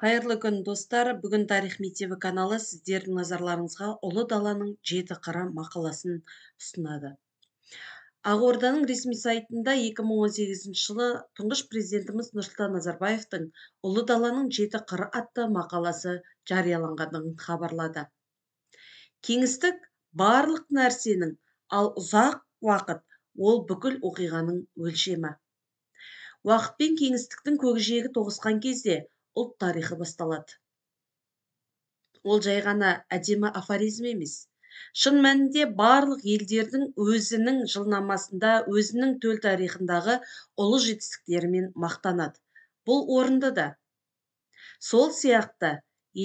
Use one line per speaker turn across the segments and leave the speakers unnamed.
Қайырлы күн, достар! Бүгін Тарих мектебі каналы сіздердің назарларыңызға «Ұлы даланың жеті қыры» мақаласын ұсынады. Ақорданың ресми сайтында 2018 жылы тұңғыш президентіміз Нұрсұлтан Назарбаевтың «Ұлы даланың жеті қыры» атты мақаласы жарияланғандығын хабарлады. Кеңістік барлық нәрсенің, ал ұзақ уақыт ол бүкіл оқиғаның өлшемі. Уақыт пен кеңістіктің көкжиегі тоғысқан кезде ұлт тарихы басталады. Ол жай ғана әдемі афоризм емес. Шын мәнінде барлық елдердің өзінің жылнамасында, өзінің төл тарихындағы ұлы жетістіктерімен мақтанады. Бұл орынды да. Сол сияқты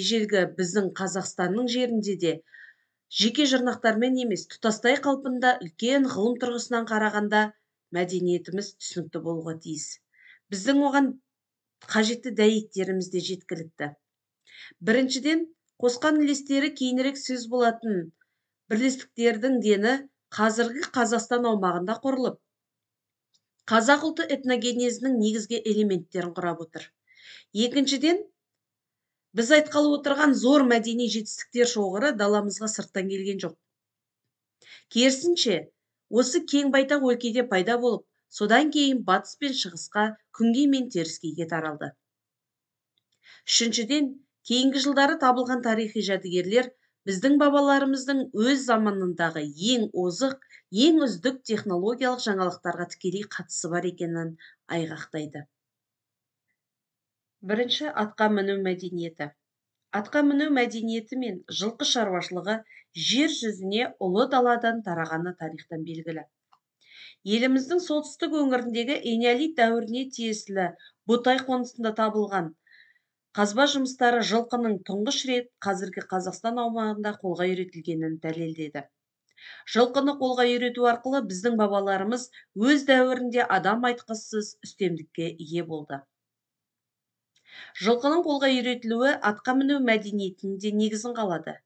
ежелгі біздің Қазақстанның жерінде де жеке жұрнақтармен емес, тұтастай қалпында үлкен ғылым тұрғысынан қарағанда мәдениетіміз түсінікті болуға тиіс. Біздің оған қажетті дәйектеріміз де жеткілікті. Біріншіден, қосқан үлестері кейінірек сөз болатын бірлестіктердің дені қазіргі Қазақстан аумағында құрылып, қазақ ұлты этногенезінің негізгі элементтерін құрап отыр. Екіншіден, біз айтқалы отырған зор мәдени жетістіктер шоғыры даламызға сырттан келген жоқ. Керісінше, осы кең байтақ өлкеде пайда болып, содан кейін батыс пен шығысқа, күнгей мен теріскейге таралды. Үшіншіден, кейінгі жылдары табылған тарихи жәдігерлер біздің бабаларымыздың өз заманындағы ең озық, ең үздік технологиялық жаңалықтарға тікелей қатысы бар екенін айғақтайды. Бірінші, атқа міну мәдениеті. Атқа міну мәдениеті мен жылқы шаруашылығы жер жүзіне ұлы даладан тарағаны тарихтан белгілі. Еліміздің солтүстік өңіріндегі энеолит дәуіріне тиесілі Ботай қонысында табылған қазба жұмыстары жылқының тұңғыш рет қазіргі Қазақстан аумағында қолға үйретілгенін дәлелдеді. Жылқыны қолға үйрету арқылы біздің бабаларымыз өз дәуірінде адам айтқысыз үстемдікке ие болды. Жылқының қолға үйретілуі атқа міну мәдениетінің де негізін қалады.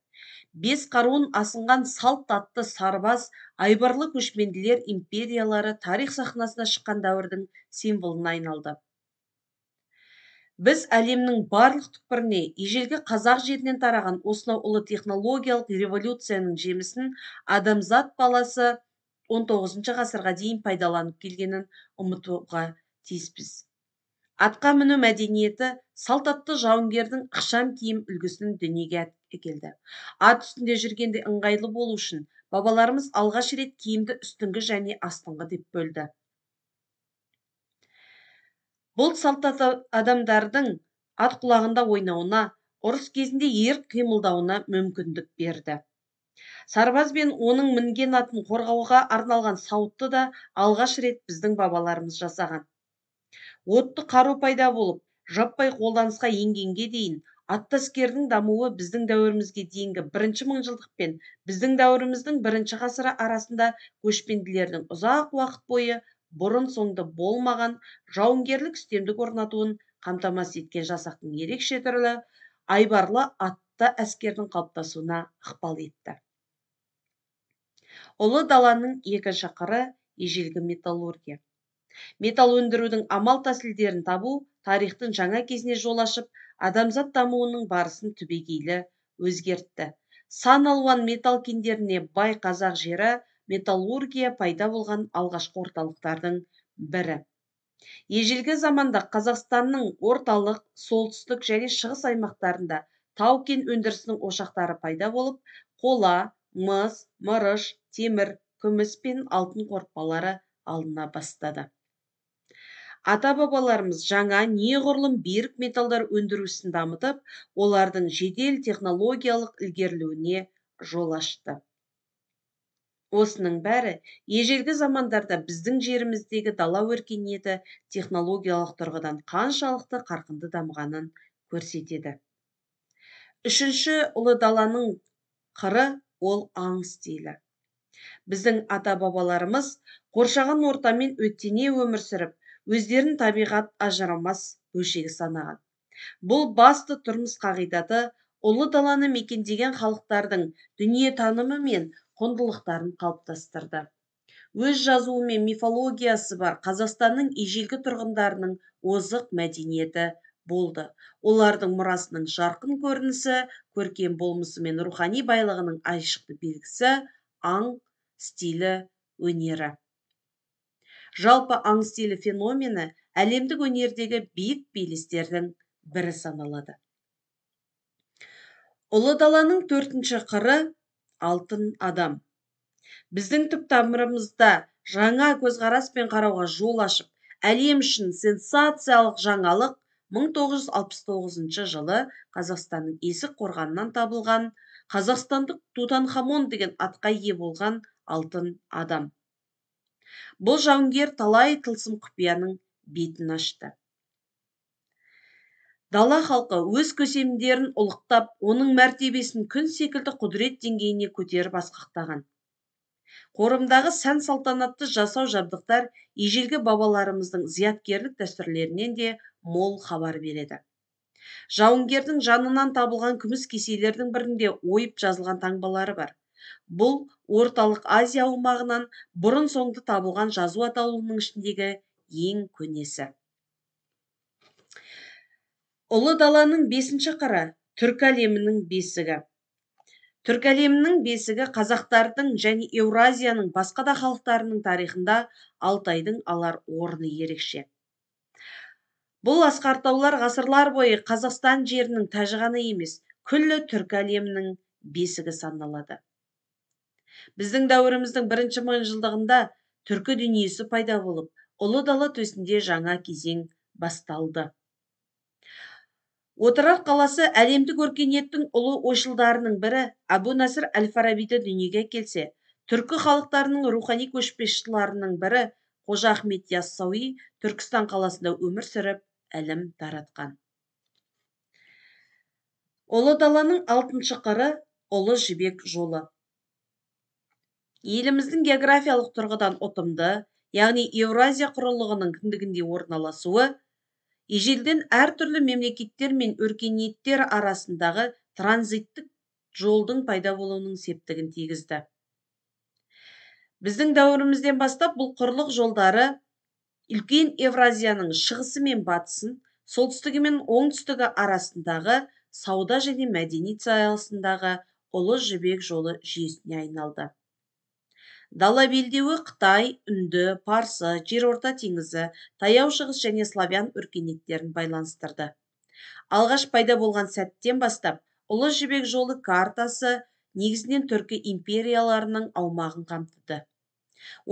Бес қаруын асынған салт атты сарбаз айбарлы көшпенділер империялары тарих сахнасына шыққан дәуірдің символына айналды. Біз әлемнің барлық түкпіріне ежелгі қазақ жерінен тараған осынау ұлы технологиялық революцияның жемісін адамзат баласы 19 ғасырға дейін пайдаланып келгенін ұмытуға тиіспіз. Атқа міну мәдениеті салт атты жауынгердің ықшам киім үлгісін дүниеге әкелді. Ат үстінде жүргенде ыңғайлы болу үшін бабаларымыз алғаш рет киімді үстіңгі және астыңғы деп бөлді. Бұл салт атты адамдардың ат құлағында ойнауына, ұрыс кезінде ерік қимылдауына мүмкіндік берді. Сарбаз бен оның мінген атын қорғауға арналған сауытты да алғаш рет біздің бабаларымыз жасаған. Отты қару пайда болып, жаппай қолданысқа енгенге дейін атты әскердің дамуы біздің дәуірімізге дейінгі бірінші мыңжылдық пен біздің дәуіріміздің бірінші ғасыры арасында көшпенділердің ұзақ уақыт бойы бұрын соңды болмаған жауынгерлік үстемдік орнатуын қамтамасыз еткен жасақтың ерекше түрлі айбарлы атты әскердің қалыптасуына ықпал етті. Ұлы даланың екінші қыры ежелгі металлургия. Металл өндірудің амал тәсілдерін табу тарихтың жаңа кезіне жол ашып, адамзат дамуының барысын түбегейлі өзгертті. Сан алуан металл кендеріне бай қазақ жері металлургия пайда болған алғашқы орталықтардың бірі. Ежелгі заманда Қазақстанның орталық, солтүстік және шығыс аймақтарында тау-кен өндірісінің ошақтары пайда болып, қола, мыс, мырыш, темір, күміс пен алтын қорытпалары алына бастады. Ата-бабаларымыз жаңа неғұрлым берік металдар өндіру ісін дамытып, олардың жедел технологиялық ілгерілеуіне жол ашты. Осының бәрі ежелгі замандарда біздің жеріміздегі дала өркениеті технологиялық тұрғыдан қаншалықты қарқынды дамығанын көрсетеді. Үшінші ұлы даланың қыры ол аң стилі. Біздің ата-бабаларымыз қоршаған ортамен өттене өмір сүріп, өздерін табиғат ажырамас бөлшегі санаған. Бұл басты тұрмыс қағидаты ұлы даланы мекендеген халықтардың дүниетанымы мен құндылықтарын қалыптастырды. Өз жазуы мен мифологиясы бар Қазақстанның ежелгі тұрғындарының озық мәдениеті болды. Олардың мұрасының жарқын көрінісі, көркем болмысы мен рухани байлығының айшықты белгісі аң стилі өнері. Жалпы аң стилі феномені әлемдік өнердегі биік белестердің бірі саналады. Ұлы даланың төртінші қыры алтын адам. Біздің түп тамырымызда жаңа көзқараспен қарауға жол ашып, әлем үшін сенсациялық жаңалық 1969 жылы Қазақстанның Есік қорғанынан табылған қазақстандық Тутанхамон деген атқа ие болған алтын адам. Бұл жауынгер талай тылсым құпияның бетін ашты. Дала халқы өз көсемдерін ұлықтап, оның мәртебесін күн секілді құдірет деңгейіне көтеріп асқақтаған. Қорымдағы сән салтанатты жасау жабдықтар ежелгі бабаларымыздың зияткерлік дәстүрлерінен де мол хабар береді. Жауынгердің жанынан табылған күміс кеселердің бірінде ойып жазылған таңбалары бар. Бұл Орталық Азия аумағынан бұрын соңды табылған жазу атаулының ішіндегі ең көнесі. Ұлы даланың бесінші қыры түркі әлемінің бесігі. Түркі әлемінің бесігі қазақтардың және Еуразияның басқа да халықтарының тарихында Алтайдың алар орны ерекше. Бұл асқар таулар ғасырлар бойы Қазақстан жерінің тәжі ғана емес, күллі түркі әлемінің бесігі саналады. Біздің дәуіріміздің бірінші мыңжылдығында түркі дүниесі пайда болып, Ұлы дала төсінде жаңа кезең басталды. Отырар қаласы әлемдік өркениеттің ұлы ойшылдарының бірі Әбу Насыр әл-Фарабиді дүниеге келсе, түркі халықтарының рухани көшбасшыларының бірі Қожа Ахмет Яссауи Түркістан қаласында өмір сүріп, ілім таратқан. Ұлы даланың алтыншы қыры Ұлы Жібек жолы. Еліміздің географиялық тұрғыдан ұтымды, яғни Еуразия құрлығының кіндігінде орналасуы ежелден әртүрлі мемлекеттер мен өркениеттер арасындағы транзиттік жолдың пайда болуының септігін тигізді. Біздің дәуірімізден бастап бұл құрлық жолдары үлкен Евразияның шығысы мен батысын, солтүстігі мен оңтүстігі арасындағы сауда және мәдениет саласындағы Ұлы Жібек жолы жүйесіне айналды. Дала белдеуі Қытай, Үнді, Парсы, Жерорта теңізі, Таяу Шығыс және славян өркениеттерін байланыстырды. Алғаш пайда болған сәттен бастап Ұлы Жібек жолы картасы негізінен түркі империяларының аумағын қамтыды.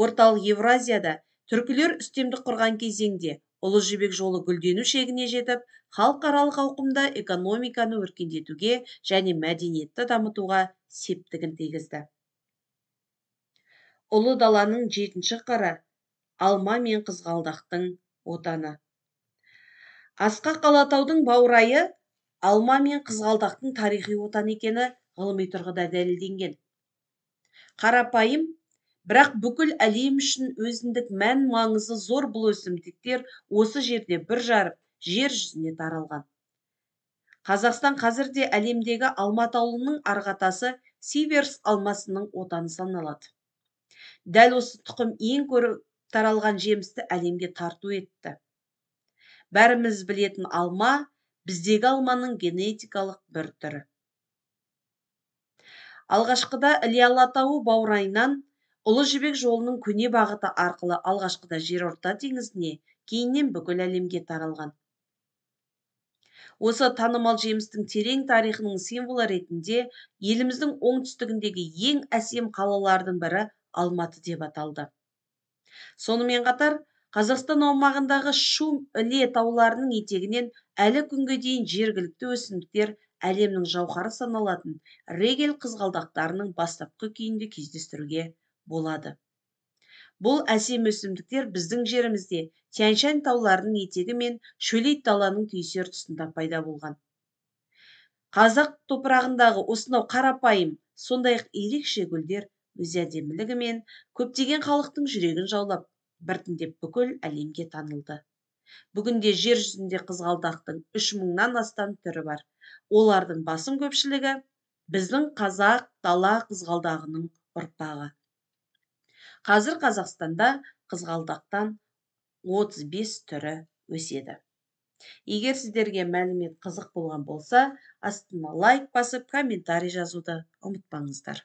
Орталық Евразияда түркілер үстемдік құрған кезеңде Ұлы Жібек жолы гүлдену шегіне жетіп, халықаралық ауқымда экономиканы өркендетуге және мәдениетті дамытуға септігін тигізді. Ұлы даланың жетінші қыры алма мен қызғалдақтың отаны. Асқақ Алатаудың баурайы алма мен қызғалдақтың тарихи отаны екені ғылыми тұрғыда дәлелденген. Қарапайым, бірақ бүкіл әлем үшін өзіндік мән маңызы зор бұл өсімдіктер осы жерде бүр жарып, жер жүзіне таралған. Қазақстан қазірде әлемдегі алма атаулының арғы атасы Сиверс алмасының отаны саналады. Дәл осы тұқым ең көп таралған жемісті әлемге тарту етті. Бәріміз білетін алма, біздегі алманың генетикалық бір түрі. Алғашқыда Іле Алатауы баурайынан Ұлы Жібек жолының көне бағыты арқылы алғашқыда Жерорта теңізіне, кейіннен бүкіл әлемге таралған. Осы танымал жемістің терең тарихының символы ретінде еліміздің оңтүстігіндегі ең әсем қалалардың бірі Алматы деп аталды. Сонымен қатар, Қазақстан аумағындағы Шу Іле тауларының етегінен әлі күнге дейін жергілікті өсімдіктер әлемнің жауһары саналатын регел қызғалдақтарының бастапқы күйінде кездестіруге болады. Бұл әсем өсімдіктер біздің жерімізде Тянь-Шань тауларының етегі мен шөлейт даланың түйісер тұсында пайда болған. Қазақ топырағындағы осынау қарапайым, сондай-ақ ерекше гүлдер өз әдемілігімен көптеген халықтың жүрегін жаулап, біртіндеп бүкіл әлемге танылды. Бүгінде жер жүзінде қызғалдақтың 3000-нан астам түрі бар. Олардың басым көпшілігі біздің қазақ дала қызғалдағының ұрпағы. Қазір Қазақстанда қызғалдақтан 35 түрі өседі. Егер сіздерге мәлімет қызық болған болса, астына лайк басып, комментарий жазуды ұмытпаңыздар.